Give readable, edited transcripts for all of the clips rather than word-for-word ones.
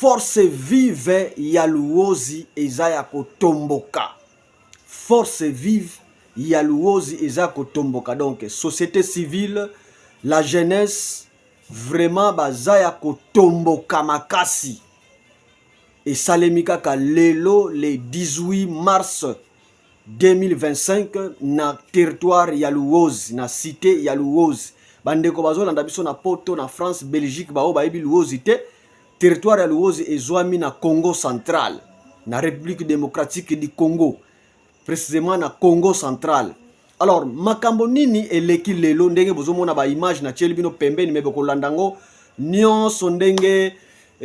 Force vive ya Luozi eza ya kotomboka. Force vive ya Luozi eza kotomboka. Donc société civile, la jeunesse vraiment baza ya kotomboka makasi. Esalemi kaka lelo le 18 mars 2025 na territoire ya Luozi, na cité ya Luozi. Bandeko bazolanda biso na Poto, na France, Belgique, baoyo bayebi Luozi te. Territoire ya Luozi ezwami na Congo central, na République démocratique du Congo, précisément na Congo central. Alors makambo nini eleki lelo ndenge bozomona ba image na tieli bino pembeni, me bokolanda yango nyonso ndenge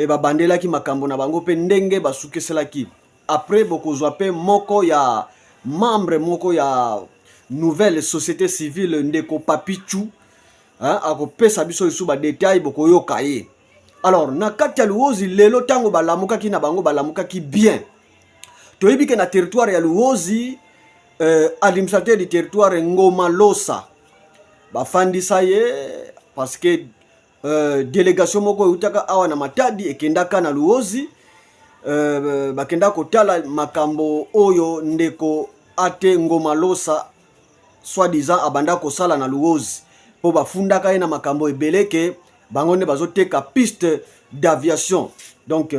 babandelaki makambo na bango mpe ndenge basukiselaki. Après bokozwa mpe moko ya membre moko ya nouvelle société civile, ndeko Papichu, hein, akopesa biso lisusu ba détail, bokoyoka ye. Alors na kati ya Luozi lelo, ntango balamukaki na bango, balamukaki bien. Toyebi ke na territoire ya Luozi, administrateur du territoire Ngoma Losa bafandisa ye parce que délégation moko eutaka awa na Matadi ekendaka na Luozi, bakenda kotala makambo oyo ndeko ate Ngoma Losa soi-disant abanda kosala na Luozi, mpo bafundaka ye na makambo ebele ke bango nde bazoteka piste d'aviation. Donc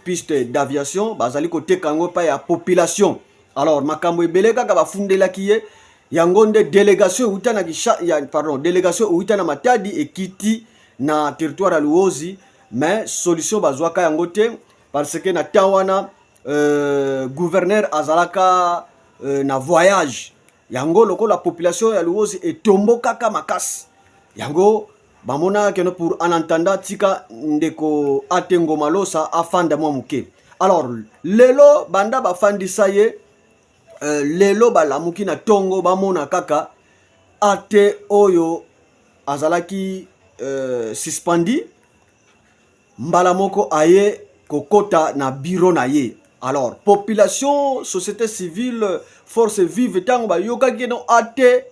piste d'aviation bazali koteka yango epai ya population. Alors makambo ebele kaka bafundelaki ye yango nde délégation euta na Kisha, ya, pardon, délégation euta na Matadi ekiti na territoire ya Luozi, mais solution bazwaka yango te parce que na temps wana gouverneur azalaka na voyage. Yango lokola population ya Luozi etombokaka makasi, yango bamonaka keno pour en attendant tika ndeko ate Ngoma Losa afanda mwa moke. Alors lelo banda bafandisa ye, lelo balamuki na ntongo, bamona kaka ate oyo azalaki suspendi mbala moko aye kokota na bureau na ye. Alors population, société civile, force vive, ntango bayokaki no ate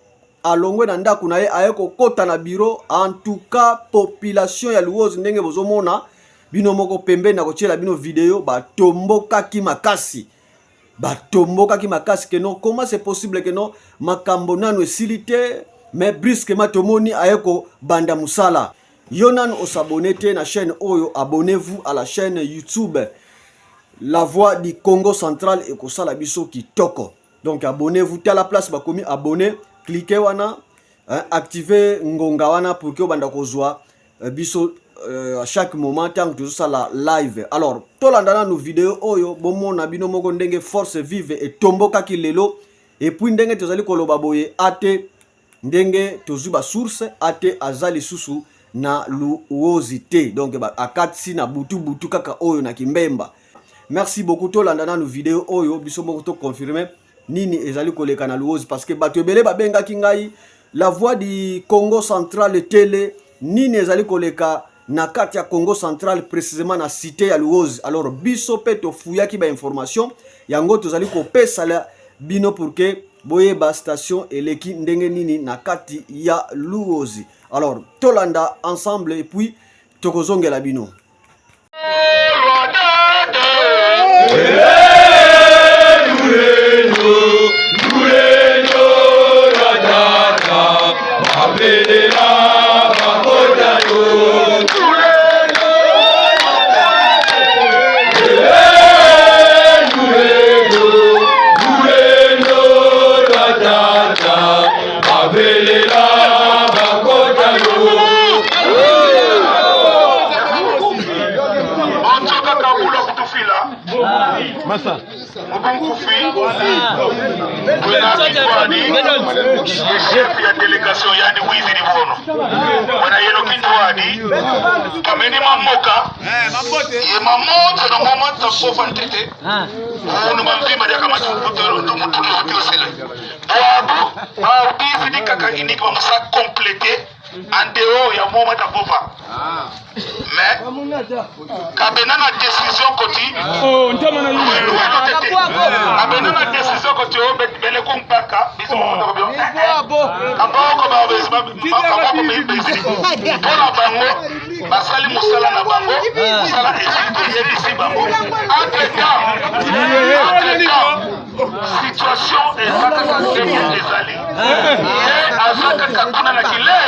alongwe na ndako na ye aye kokota na bureau, en tout cas population ya Luozi, ndenge bozomona bino moko pembeni na kotiela bino video, batombokaki makasi, batombokaki makasi ke non, comment c'est possible ke non, makambo nanu esili te, mais brusquement tomoni aye kobanda mosala. Yo nanu os'abonner te na chaîne oyo, abonnez-vous à la chaîne YouTube La Voix du Congo Central, ekosala biso kitoko. Donc abonnez-vous, tala place bakomi abonné, cliquez wana, hein, activez ngonga wana pour que obanda kozwa biso à chaque moment ntango tozosala live. Alors tolanda nanu video oyo, bomona bino moko ndenge force vive etombokaki lelo. Et puis ndenge tozali koloba boye, ate ndenge tozwi basource, ate aza lisusu na Luozi te, donc akatisi na butu butu kaka oyo na Kimbemba. Merci beaucoup. Tolanda nanu video oyo, biso moko toconfirme nini ezali koleka na Luozi, parce que bato ebele babengaki ngai: "La Voix du Congo Central Tele, nini ezali koleka na kati ya Congo Central, précisément na cité ya Luozi?" Alors biso mpe tofuyaki bainformation yango, tozali kopesala bino pour que boyeba station eleki ndenge nini na kati ya Luozi. Alors tolanda ensemble et puis tokozongela bino. Masa. Chef ya délégation yani wizi libono wana yelo kitwadi pamene mamoka ye mamoto na momata kofa ntete unu mamvima diakamatuututututosele bwabu baubizi dikaka iniki bamusa complété en dehors ya momata kofa, mais kabena na décision koti. Oh, ntama na yini. Kabena na décision koti o bele kumpaka biso kaboko mpona bango. Basali mosala na bango, mosala esili, toyebisi bango. Entre temps, situation eza kaka ndenge ezali, ye aza kaka kuna na kile.